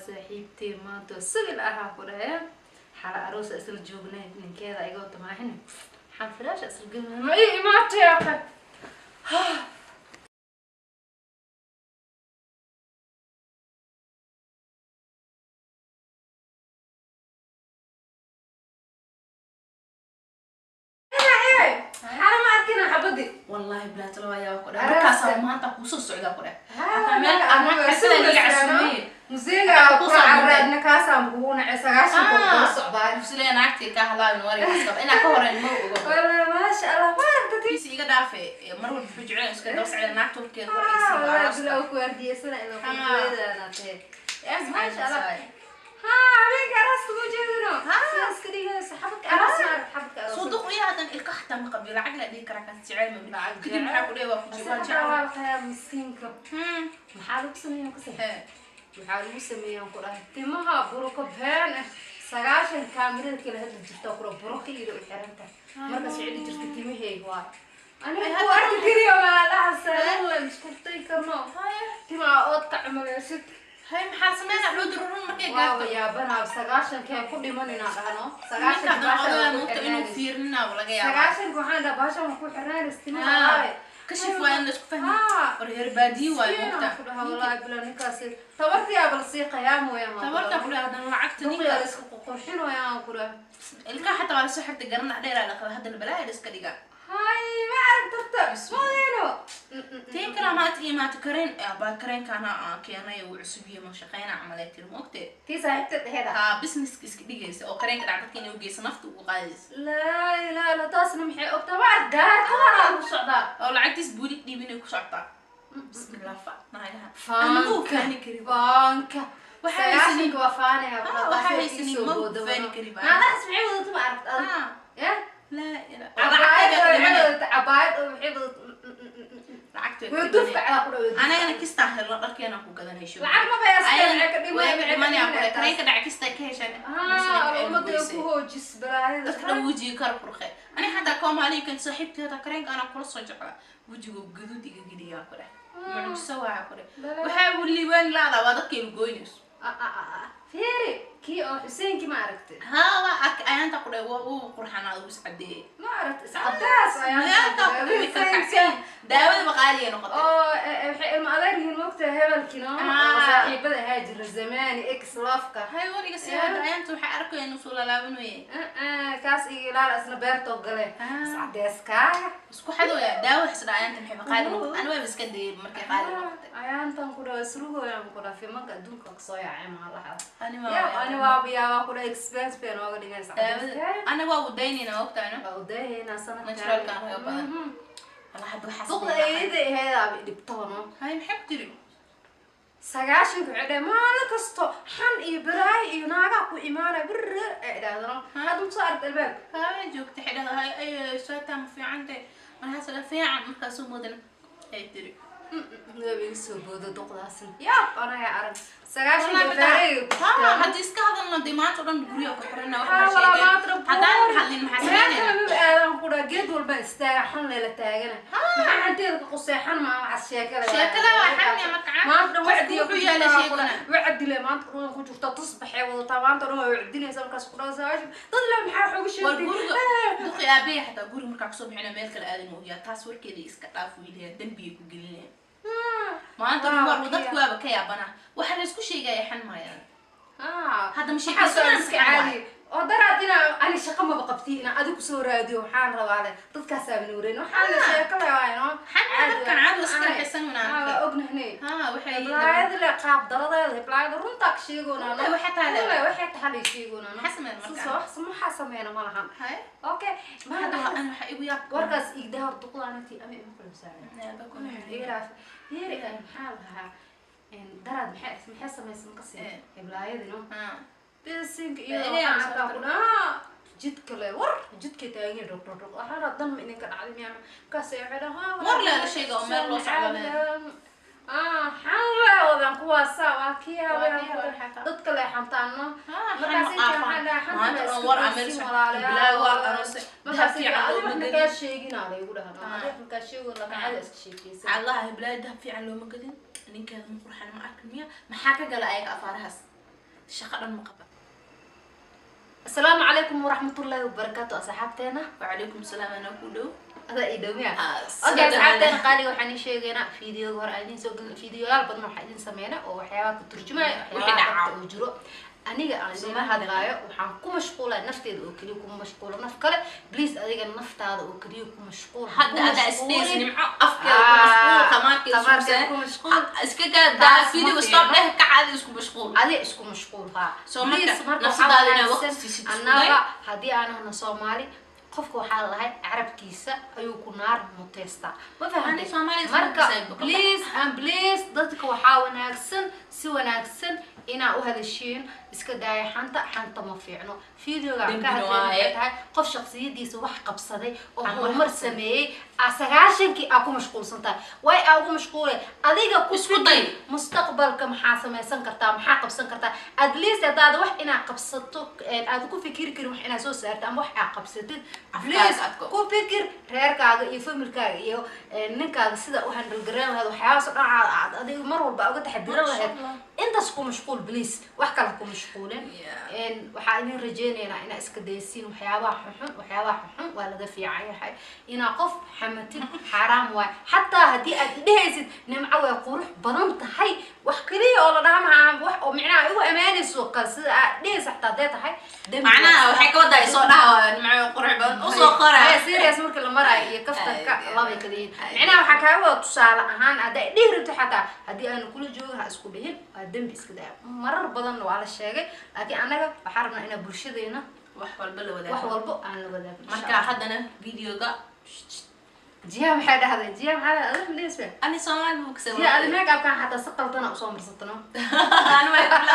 Saaxiibtay maanta sigil ahaa ku dhahaya xala aroosa isla joognay, ninkeeda iga wata maahin, waxaan firaasha isla gelnay. Ma ii imaatay aqe? Xala ma arkina xabadi. Wallahi bilaatalo waa yaaba ku dheh, markaasaa maanta kuusoo socdaa ku dheh. Hataa meel aan xaflada liiga casuumeye. Musiga ku carraadna kaasaan kugu nacay 90 kula socdaa. Muslee naagtii ka hadlaayo warigaas inaa ka horeyn ma ogo. Wala maasha Allah, ma aragtay? Kiisi iga dhaafe, mar walba wuxuu jecel iska daba socda naagta warkeeda war Ah, iisii walahi arooska. Bilow ku waardiyeysana ilaa Ah. kuweedana tee. Maasha Allah. Ha, habeenka arooska ma jeedino. Sidaas ka dhigaysa xabadka aroos, ma arag xabadka aroos. Suuduq iyo hadan ilka xataa ma qabiyo, lacag la dhihi karaa kaas jecel ma Lacag kadib jecel. Maxaa ku dheh waa ku Ase waa xataa jecel. waa la qayaa miskiinka. Maxaa lagu sameeyaa kasay? Maxaa lagu sameeyaa ku dhahay timaha buruko been ah, 90 kaamirada kala hadli jirta kula buruko iyada u xiranta markaas waxay dhihi jirta timaheyga waa aniga Ay, ku hadda arki kariyo maalaha saaran la iskurtay karno timaha ood ka cumaleysid. Hay, maxaa sameynaa dhowr run markay waa gaarto? Yaabanaa 90-kee ku dhiman inaan dhahno ninka 90-ka dhan odaya baasha moogta ku inuu xirnaanaysa. fiirinaa laga yaabaa. 90-ka waxaan dhaha baashan waa ku xirnaanaysa timaha. Kashif waa in la isku fahmi. Ah. War reer baadiye waayo Miskiin moogta. aan ku dhaha wallaahi bilaa ninkaasi tabartii aba lasii qiyaamoyaa. Tabarta ku dheh haddana lacagta ninka ninka la isku qurxinooyaa aan ku dhaha. Ilkaha xataa waa lasoo xirtay, garanac dheeraa la qaba, haddana balaaya la iska dhigaa. Hay, ma arag tarta madeeno. Tii kale maanta iyo maanta kareen baa kareenkaana aan keenay uu cusub yahay, ma shaqeyna camal ay tiri moogte. Tii saaxiibta dhexeeda. Haa, businesska iska dhigaysa oo kareenka dhac dadka inay u geysa nafta ugu qaadaysa. Laa ilaaha illa, taasna maxay ogtaa? Ma arag gaar kabanaa lagu socdaa. Oo lacagtiis buuli dhiibinay ku socotaa, bismillah, fa naagaha ana ma Faanka faani karin. Faanka. Waxaa haysanin- 90-ka waa faanaya. Ah, waxaa haysanin ma faani karin baa. Naadahaas maxay wadata ma aragt adig? Ah, ya laa ilaa cabaayad lacagta oo waxay dhimanay. wadata cabaayad oo waxay wadata Lacagta way dufka calaa ku dhaweyd. Anagana kistaan helno dharkeena ku gadanayso. Lacag ma bayasteen Ayagana ka dhimay. way ka dhimanayaan kule kareenka dhac kista ka heshaan. Ah, ummadda ay ku hoojis balaayada. Dadka dhan wejiga kala qurqe, ani xataa koomaaliga kan saaxiibteeda kareenka anaa kula soo jecla, wejigu gaduud iga geliyaa ku dheh, mucjiso waa ku dheh. Waxaa weliwaan laada waa dadka ilu goynayso. Ah, ah, ah, ah. Fiiri kii oo Xuseenkii ma aragtay? Haa, waa arkay ayaanta ku dheh, waa uu qurxanaa uu iscadeeyey. Ma aragtay iscadaas ayaanta ku dheh way kala kacsan, daawada baqaaliya noqotay. Oo waxay ilma adeer yihiin moogtahay hebelkii no oo Ah. saaxiibada ahaa jira zamaani ex love-ka. Hay, weliga sii hadda ayaanta waxay arkayaan inuu soo lalaabanaye. Kaas iyo ilaal isna beertoo gale. Ah. Iscadeyskaaga. Isku xadooya daawo xisdha ayaanta maxay qaali noqotay, ani waaba iska dayay markay qaali noqotay. Ayaantan ku dhawa isrugooyaan ku dhaha fimanka adduunka kasoo yaacay maalaha. Ani ya waa ani waaba yaabaa ku dhaha expense bay nooga dhigan daawada iscadeyskaaga. Ana waa udaynayna ogtaano. Waa udayaynaa sanadkan. Naturalkaan uga badan. Wala hadda waxaas Duqda eeyada aheedaaba dhibtaba no. Hay, maxay ku tiri? 90-ka waxay dhahay maalin kasto xan iyo balaayo iyo naagaa ku imaanaya bir ay idhaahdano hadda ma soo aragta albaabka. Haween joogta xidhada hay ay sootaa ma fiicante markaas la fiican markaasuu mudan ay tiri. Waaba iga soo boodo duqdaasin, yaab anaga arag 90-ka faareyga ku haa jirtaa. Haddii iska hadalno dee maanta o dhan guryaha ku xirana Haa, waxaa walaa sheegay maanta dhan haddaan boring. hadlin maxaa Meel kale sameynayna? maba aadan ku dhaha geed walba istaaga xan leela taagana maxaa xanteeda ka qusay xan maa waxaas sheekada. Sheekada waa xan ya marka maanta dhan qofku wacdiya wuxuu yaala sheegana. Wacdi le maanta dhan ku jirta tusbaxay wadataa maanta dhan waa wacdinaysa markaas ku dhaha 90 dad le maxaa wax uga war sheegtay. Guriga duqi aabaya xataa guriga markaa kusoo bixina meel kale aadan ogiyaa taas warkeeda iska dhaaf wiilaya dembigay ku gelinaya maanta. Waa, war kiya. Dadku waaba ka yaabana waxa la isku sheegaya xan maayaan. Hadda ma waxaas sheekaysanaan waa iska saxan caadi oo daraad inaa ani shaqo maba qabti inaa adigu soo raadiyo waxaan rabaa le dadkaasaa nuureyn waxaan la Ah. sheeko le waayno. Xan dadkan caadi waa iska raaxaysan unaan. Waa ognahnay. Haa, waxay Heblaayada le qaab daradeeda heblaayada runtaa ka sheegoonaa. Runta waxay tahay le. Waxay tahay la sheegoonaa. Maxaa sameyn marka? Waxaa sameena ma lahan. Hay. Okay. Hadda ana waxa igu yaab Warkaas igda hor duqdaanati ama ima kula saaran igraaf yeri maxaa lahaa daraad maxay samaysan kasi Eh. heblaayadino haa bisinka iyo Eh, waxaan eh, arkaa ku dhaha jidka le war jidka taagan dhog dhog dhog waxaana dan ma idinka dhacday miyaa markaas ay waxay dhahaan War laa la sheega oo meel loo socdo leh. Ah, xan le wadan kuwaasa waa kiyaa. Waa kiyaa, waa xataa. Dadka le xantaano. Haa, markaas xan inta ma waxaan dhahaa qaafaan. Maanta xanta dhan war aan meel iska socdo. walaalayaal. Bilaa war aroose. Markaas Dahab fiican inta looma adiga gadin. kaa sheegin aa laygu dhahaa Ah. adiga markaa sheego lacagada iska sheekeysan. Allaha heblaaya dahab fiican looma gadin, ninkeeda ma qurxan ma arkin miya, maxaa ka gala ayaga afaarahaas? Shaqa dhan ma qaba. Asalaamu calaykum waraxmatullaahi wabarakaatu, asxaabteena. Wacalaykum salaam, anaa ku dhow. Adaa ii dhow miya? Ah, okay, sida asxaabteena qaaliga, waxaan ii sheegaynaa fiidiyoga hore aan idiin soo gelin, fiidiyoyaal badan waxaa idin sameynaa oo waxyaabaha ka turjumaya wixii waxyaabaha dhaca. Dhabta oo jiro. Aniga aan idinla hadlaayo, waxaan ku mashquulaa nafteeda oo keliya, kuma mashquulo naf kale. Please, adiga naftaada oo keliya ku mashquul. Ha hadda ku adaa isdheys mashquulin. Nimco afkeeda ku mashquul, khamaarkeeda khamaarkeeda isku ku mashquul. Iska gaa daa. Taas ma Video stop fiicno. Dheh ka caadi isku mashquul. Adiga isku mashquul haa. So marka, Please, marka waxaa nafsadaada inaad wanaagsan waqti siisid isku day. Annaga haddii aanahna Soomaali, qofka waxaa la lahay carabkiisa ayuu ku naar muteystaa, ma Ani fahamtay? Soomaali isma Marka kasaybo. please and please, dadka waxaa wanaagsan si wanaagsan inaa u hadashiin. Iska daaya xanta, xanta ma fiicno. Videoga aan ka Dembina hadlayna waxay waaye. tahay qof shakhsiyadiisa wax qabsaday oo Aan wax horumar qabsaday. sameeyey aa 90-kii aa ku mashquulsan tahay. Way aa ugu mashquulay adiga ku Isku fikir day. mustaqbalka maxaa samaysan kartaa, maxaa qabsan kartaa? At least haddaad wax inaad qabsato aad ku fikiri karin, wax inaad soo saarto ama wax aad qabsatid, please adko. ku fikir reerkaaga iyo familkaaga iyo ninkaaga sida u handle gareyn lahayd, waxyaabahaas oo dhan aad adiga mar walba uga taxadiran lahayd. Masha Allah. Intaas ku mashquul please, wax kale ku mashquulin. Waxaa idin rajeynaynaa inaa iska daysiin waxyaabaha xunxun. Waxyaabaha xunxun waa laga fiican yahay. Inaa qof xamatid xaaraam waay. Xataa haddii aad dhehaysid "Nimco way qurux badan tahay", wax kaliya oo la dhaha maha, wax oo micnaha igu amaanayso kale sida aad dhehaysa xataa hadday tahay, dembi macnaha waa. Waxay ka wadaa isoo dhaha "Nimco qurux badan" usoo qoraa. Maya, serious marka la maraayo iyo kaftanka Ay, labay kala yihiin. ay. Micnaha waxaa kaaga wada tusaale ahaan hadday dhihi rabto, xataa haddii aanu kula joogin, ha isku dhihin, waa dembi, iska daya. Marar badanna waa la sheegay, laakiin annaga waxaa rabnaa inaa bulshadeena wax walba la wax wadaago. Walbo aan la wadaagno, insha Marka Allah. haddana videoga Jiha maxay dhahday? Jiha maxaa dhahday? Adiga ma dhehaysa? Ani Soomaali buu kasoo. Jiha, adi make upkan xataa si qaldana usoo marsatano. Ani way kula